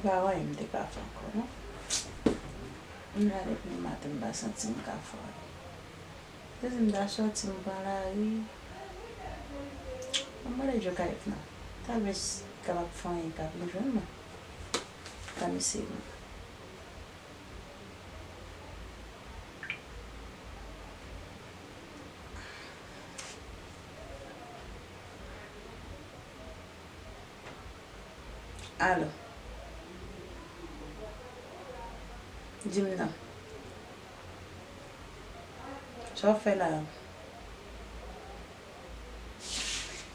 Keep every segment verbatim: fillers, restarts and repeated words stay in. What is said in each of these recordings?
Pa anyen m te ka fè ankò, non. M la depi maten, m pa santi m ka fè anyen. Se si m ta sòti, m pran lari. M mande Djokayèf nan. Talvez li kapab fè anyen, li ka vin jwenn mwen. Ann eseye. Alo. Di m non. Sa w ap fè la a?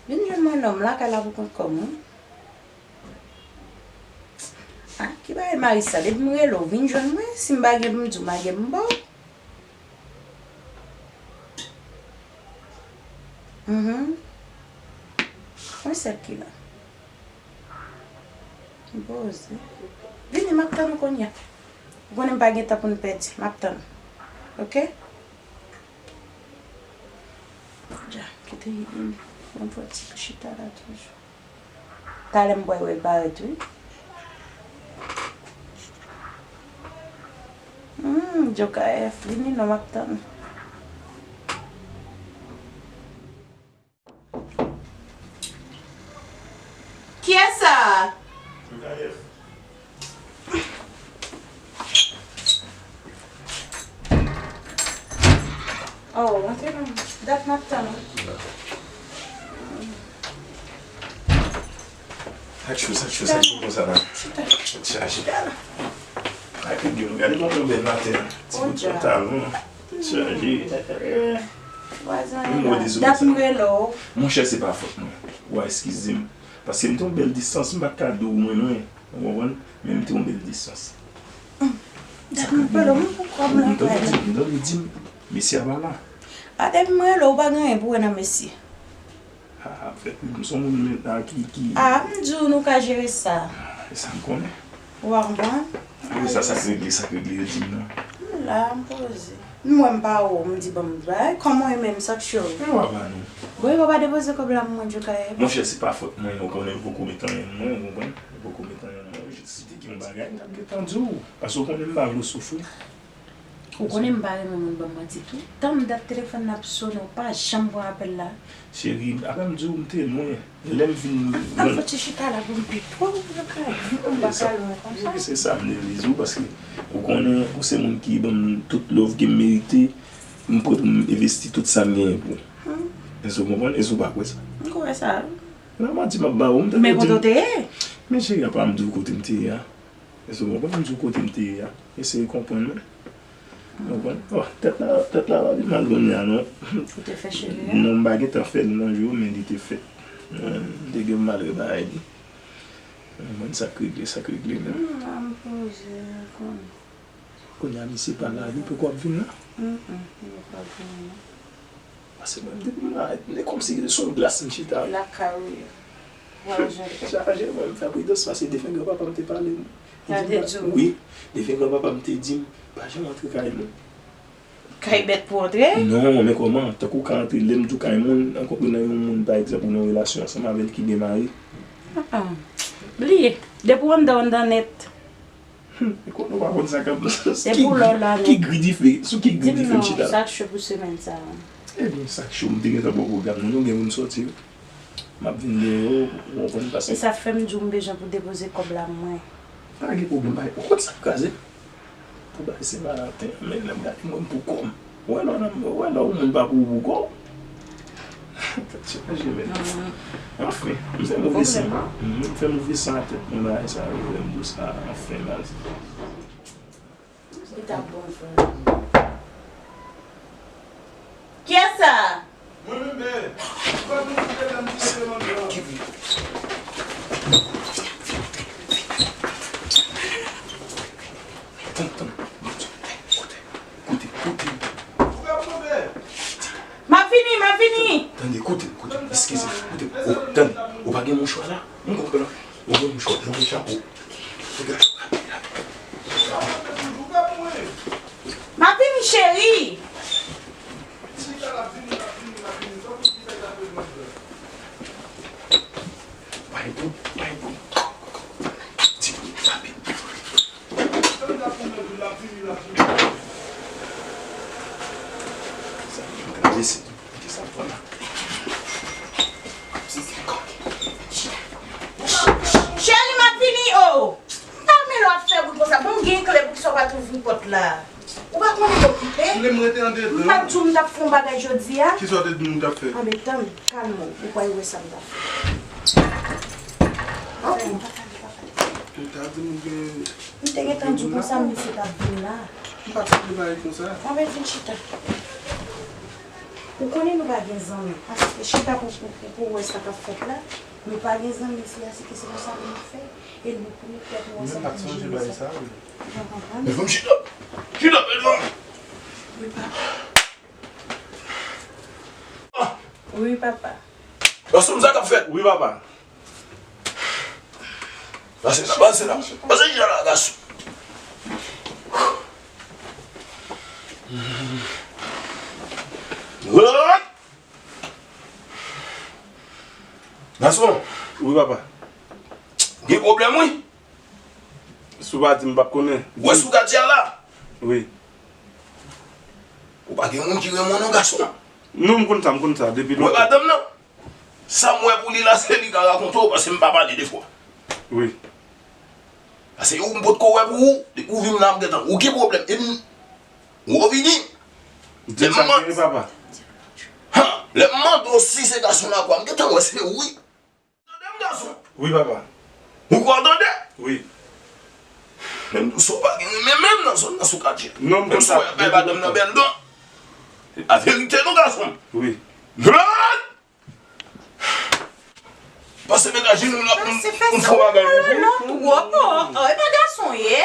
Vin jwenn mwen non, m lakay la pou kont kò m, wi. Ah, ki bagay Maris sa? Depi m rele w, vin jwenn mwen. Si m pa gen pou m di w, m pa gen pou m ba w. Mhm. Mwen sèl ki la. M poze. Vini, m ap tann ou kounye a. Ou konnen m pa gen tan pou n pèdi. M ap tann ou. Oke? Ja, kite m, m fè ti chita la toujou. Talè m pral wè l parèt, wi. Hmm, Djokayèf, vini non, m ap tann. Kiyès sa? Djokayèf. Oh, antre non. Dat m ap tann ou. Sa k cho, sa k cho, sa k cho konsa la? Chita. Chita, chita la. Ak yon gade kòman bèl maten an. Ti bout pantalon. Chaje. Vwazen an la. Dat m rele w. Monchè, se pa fòt mwen. Ou a eskize m. Paske m te yon bèl distans, m pa t ka di w mwen lwen. Ou konprann? Men m te yon bèl distans. Dat m rele w, mwen pou kòb la. M tande w di m, m tande w di m, mesye a pa la. A, depi m rele w, ou pa gen anyen pou wè nan mesye. A, anfèt, m se yon moun men, a, ki, ki. A, m di w nou ka jere sa. A, e sa m konnen. Ou pa konprann? Wi, sa, sa k regle, sa k regle, yo di m nan. M la, m poze. M wè m pa wè w, m di ban m bay. Kòman w ye menm, sa k cho? Mwen w ap ba nou. Bon, e pa depoze kòb la mwen, Djokayèf. Monchè, se pa fòt mwen, ou konnen, yo poko met anyen nan mwen, ou konprann? Yo poko met anyen nan mwen. Si te gen yon bagay, m t ap gentan di w. Paske ou konnen m pa vle w soufri. Ou konnen m pa renmen moun ban m manti tou. Tann dat telefòn nan ap sonnen, ou pa janm pran apèl la. Cheri, apre m di w m te lwen. Lè m vin. An, an fouti chita la pou m pi twò, ou pa ka, ou pa ka lwen konsa. Wi, se sa m te vle di w, paske ou konnen ou se moun ki ban m tout love ke m merite, m prè pou m envesti tout sa m genyen pou ou. Hmm. Èske w konprann? Èske w pa kwè sa? M kwè sa. Nan manti m ap ba ou, m tande w di m. Men kote w te ye? Men cheri, apa m di w kote m te ye a? Èske w konprann? M di w kote m te ye a. Eseye konprann mwen. Ou konprann? Oh, tèt la, tèt la pa pi mal kounye a, non. Ou te fè cheve a? Non, m pa gentan fè l nan jou yo, men li te fèt. Mwen, m te gen mal repaye li. Ou konprann, sa k regle, sa k regle menm. Hmm, a m poze, konn. Kounye a, misye pa la, li poko ap vin la? Mm, mm, li poko ap vin la. Paske mwen, depi m la, e kòmsi se yon glas m chita. Lakay ou ye. Chaje, mwen, m fè pridans, paske defen granpapa m te pale m. Li di m pa, wi, defen granpapa m te di m, pa janm antre kay moun. Kay bèt pou antre? Non, men kòman? Tankou w ka antre, lè m di w kay moun, an konprann nan yon moun, pa egzanp, ou nan yon relasyon ansanm avè l ki gen mari. Ah, ah. Bliye. Depi w anndan, w anndan nèt. Hmm, e konnen w pa konn sa k ap. Se pou lè w la nèt. Ki gri dife, sou ki gri dife m chita la? Di m non, sa k cho pou semèn sa a? Ebyen, sa k cho, m te gentan ba w pwogram nan, nou gen pou n sòti wi. M ap vin deyò, ou konprann, paske. E sa fè m di w m bezwen pou depoze kòb la mwen. Pa gen pwoblèm, pa gen, ou konn sa k kraze? Pou bay Sen Valanten an, men lè m gade mwen m pou kò m. Ou wè lè w nan, ou wè lè yon moun pa pou ou pou kò w? Tèt chaje, men. Anfen, m fè move san. M fè move san a tèt mwen bagay sa yo, lè m di w sa, anfen, baz. Li t ap bon vre. Kiyès sa? Mwen menm, men, ou pa konn si se lè m te leve nan dlo a. Tann, tann. Koute, koute, koute. Ou pa konn, men. M ap vini, m ap vini. Tande, koute, koute. Eskize, koute. Ou, tande. Ou pa gen mouchwa la? M konprann. Ou gen mouchwa, ou gen chapo. Ou gen chapo. M ap vini, cheri. Bay bout, bay bout. Ti bout, rapid. Sa m gade se ki sa m pran la. Chèli, m ap vini, o! M pa renmen lè w ap fè bri konsa. Bon, gen kle, poukisa w pa t ouvri pòt la? Ou pa konnen m okipe? Lè m rete andedan. M pa t di w m t ap fè yon bagay jodi a? Kisa w te di m ou t ap fè? Anben, tann, kalme w. Ou pral wè sa m t ap fè. Ah, bon. Ou ta di m ou gen... M te gentan di w konsa, misye t ap vin la. M pa t sanble bagay konsa. Anben, vin chita. Ou konnen nou pa gen zanmi. Ase chita pou, pou, pou, pou w wè sa k ap fèt la. Nou pa gen zanmi isi a, se ki se konsa pou nou fè. E nou pran tèt nou ansanm pou nou jere sa. Ou pa konprann? Bèl fanm, chita! Chita, bèl fanm! Wi, papa. Ah! Wi, papa. Gason m, sa k ap fèt? Wi, papa. Pase la, pase la. Pase chita la, gason. Gason. Wi, papa. Gen pwoblèm, wi. Si w pa di m, m p ap konnen. Ou wè sou katye a la? Wi. Ou pa gen moun ki renmen w non, gason. Non, m konn sa, m konn sa. Depi lontan. Ou wè madanm nan? Sa m wè pou li la, se li ka rakonte w, paske m pa pale defwa. Wi. Paske ou m potko wè pou ou, depi ou vin la, m gentan. Ou gen pwoblèm. E m, ou vini. Di m sa, papa. Ha, lè m mande w si se gason la kwa, m gentan wè se ou wi. Tande m, gason. Wi, papa. Ou kwè w tande? Wi. Menm si w pa gen renmen menm nan zòn nan sou katye. Non, m konn sa. Menm si w ap bay madanm nan bèl dan. Se pa verite non, gason. Wi. Gad! Pase met ajenou la pou m fè yon bagay pou ou. Non, twòp, o. E pa gason ye.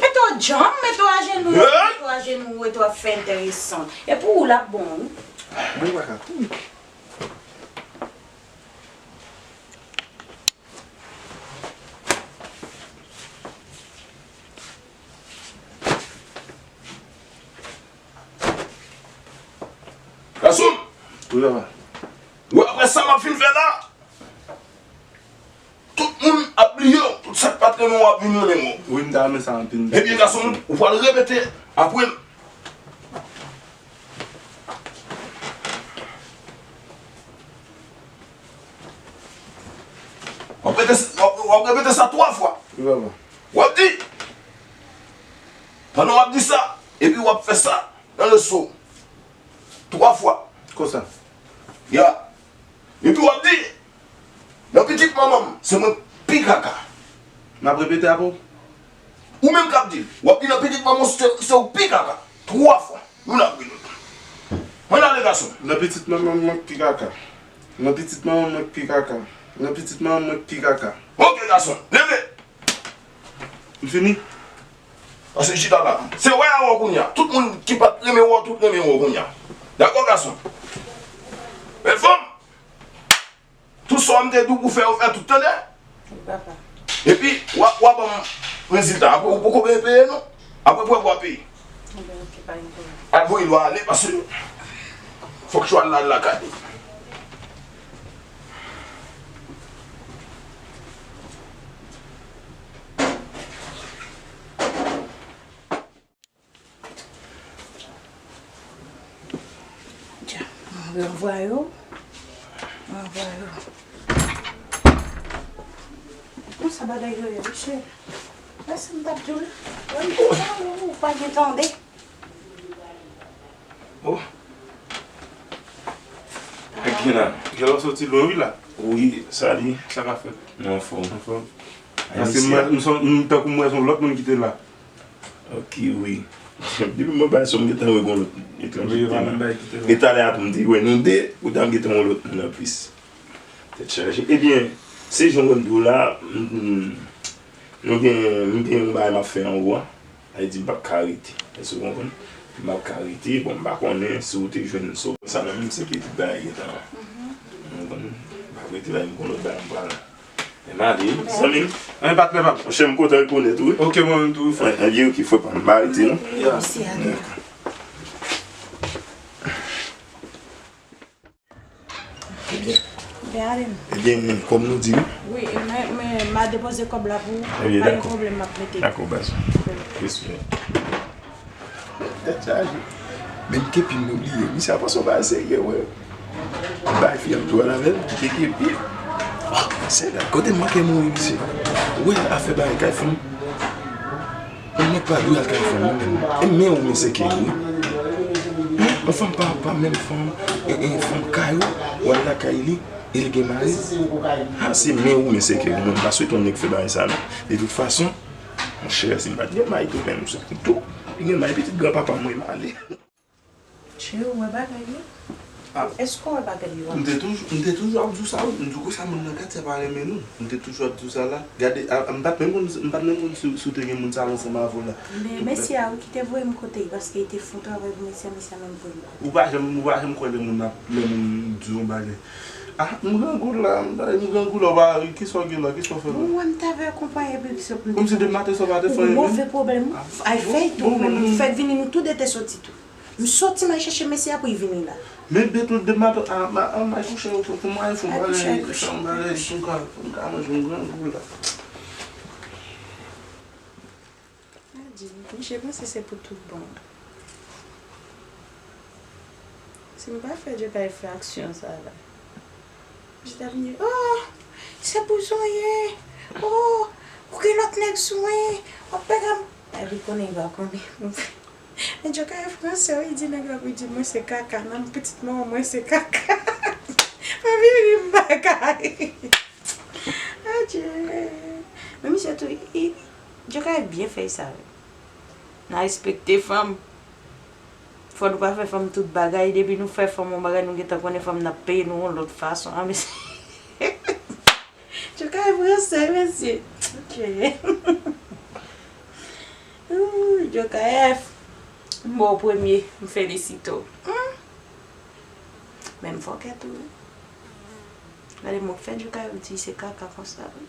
Mete w djanm, mete w ajenou, mete w ajenou, mete w ap fè enteresan. E pou ou l ap bon, wi. Bon, papa. Gason! Wi, papa. Ou wè, apre sa m ap fin fè la, tout moun ap bliye w. Tout sa k pa t renmen w ap vin renmen w. Wi, m ta renmen sa anpil. Ebyen, gason, ou pral repete apre m. W ap repete, w ap, w ap repete sa twa fwa. Wi, papa. W ap di, pandan w ap di sa, epi w ap fè sa nan leso twa fwa. Konsa. Ya. Epi w ap di, nan pitit manman m, se mwen k pi kaka. M ap repete apre w. Ou menm k ap di l, w ap di nan pitit manman w se, se ou k pi kaka. Twa fwa. Youn apre lòt. Ann ale, gason. Nan pitit manman m, mwen k pi kaka. Nan pitit manman m, mwen k pi kaka. Nan pitit manman m, mwen k pi kaka. Oke, gason. Leve. M fini? Pase chita la. Se wè a wè w kounye a. Tout moun ki pa t renmen wè w, tout renmen wè w kounye a. Dakò, gason? Bèl fanm! Tout sa w m te di w pou fè, ou fè tout, tande? Wi, papa. Epi, w a, w a ban m rezilta. Apre, ou poko peye, peye, non. Apre, pou w a peye. Enben, oke, pa gen pwoblèm. Al voye lwa ale, paske fòk chwa l la, al lakay li. Dja, mwen ranvwaye w. Mwen ranvwaye w. Konsa bagay yo ye, mesye. Mwen se m t ap di w la. Mwen di w sa, ou pa gen tande. Oh. Ak gen la. Gen lè w soti lwen wi la. Wi, sa li. Sa ka fèt? Mwen anfòm. Anfòm. Paske mwen, m tankou mwen se yon lòt moun ki te la. Ok, wi. Depi mwen bay son, m gentan wè gon lòt etranje ki te la. E talè a tou, m te wè nou de, kounye a m gentan wè yon lòt moun anplis. Tèt chaje. Ebyen, se jan w wè m di w la, m, m, nou gen, m gen yon bagay m ap fè anwo a. Sa vle di m p ap ka rete. Èske w konprann? M p ap ka rete, bon, m pa konnen si w te jwenn sa w sa nan men m, se pitit bagay gentan. Ou konprann? M p ap rete la, m gon lòt bagay m pral. Men m ale, zanmi m. Anyen patnè pa m. Monchè, m kontan rekonèt ou wi. Ok, mwen menm tou wi, frè. Anyen, ok, frè pa m. M pa rete non. Mèsi a. Ebyen, Alen. Ebyen, kòm nou di, wi. Wi, men, men m a depoze kòb la pou ou. Ebyen, Pa gen dakò. Pwoblèm, m ap mete. Dakò, baz. Respè. Tèt chaje. Menm kepi m oubliye. Misye a panse w pa serye, wè. Bay fi ap dwòl avè l, kite kepi. Ah, se la, kote m manke mouri, misye. Wè, afè bagay kay fanm. Yon nèg pa dwe al kay fanm, non. E men ou men seke, wi. Yon fanm pa, pa menm fanm, e, e fanm kay ou, ou al lakay li, e li gen mari. Ah, se men ou men seke, wi, mwen pa swete yon nèg fè bagay sa, non. De tout fason, monchè, si m pa t gen mari tou, menm, se tou, li gen mari pitit granpapa mwen, m ale. Tchè, ou wè bagay yo? Ah. Èske w wè bagay yo? M te toujou, m te toujou ap di w sa, wi. M di w konsa moun nan katye a pa renmen nou. M te toujou ap di w sa la. Gade, a, m pa t menm konn, m pa t menm konn si, si w te gen moun sa ansanm avè w la. Men mesye a, wi, ki te voye m kote l, paske li te fè yon travay pou mesye a, mesye a menm voye m kote l. Ou pa janm, ou pa janm kwè lè moun ap, lè moun di yon bagay. Ah, m grangou la, m grangou la, ou pa, kisa w gen la, kisa w fè la? Bon, wè m t avè akonpanye epi ki sòt m te Kòmsi depi maten sa w pa te fè anyen menm? Move pwoblèm. Ah, Ay fèy tou bon, menm. bon, M bon. Fèk vini, nou tou de te soti tou. M soti, m al chèche mesye a pou l vini la. Men betou de maten, a, ma, a, ma kouche, fò, fò mwen fè yon Ay, kouche, bagay, kouche, fè yon bagay, fè yon ka, fè yon ka manje, m grangou la. Adye, misye panse se pou tout bon. Si m pa fè Djokay fè aksyon sa la. Misye t ap di, oh, se pou zonye, oh, ou gen lòt nèg sou mwen, w ap pèk a m. Epi konnen li pa konnen. Men Djokay franse, wi, di nèg la pou di mwen se kaka, nan pitit manman mwen se kaka. Mwen vin ri m bagay. Adye. Men misye tou, i, Djokay byen fè sa, wi. N a respekte fanm. Fò nou pa fè fanm tout bagay. Depi nou fè fanm yon bagay, nou gentan konnen fanm nan ap peye nou yon lòt fason. A, mesye. Djokay franse, mesye. Ok. Ooh, Djokay F. M ba w premye, m felisite w. Hmm. Men m fòkè tou, wi. Gade, mwen fè Djokay di se kaka konsa, wi.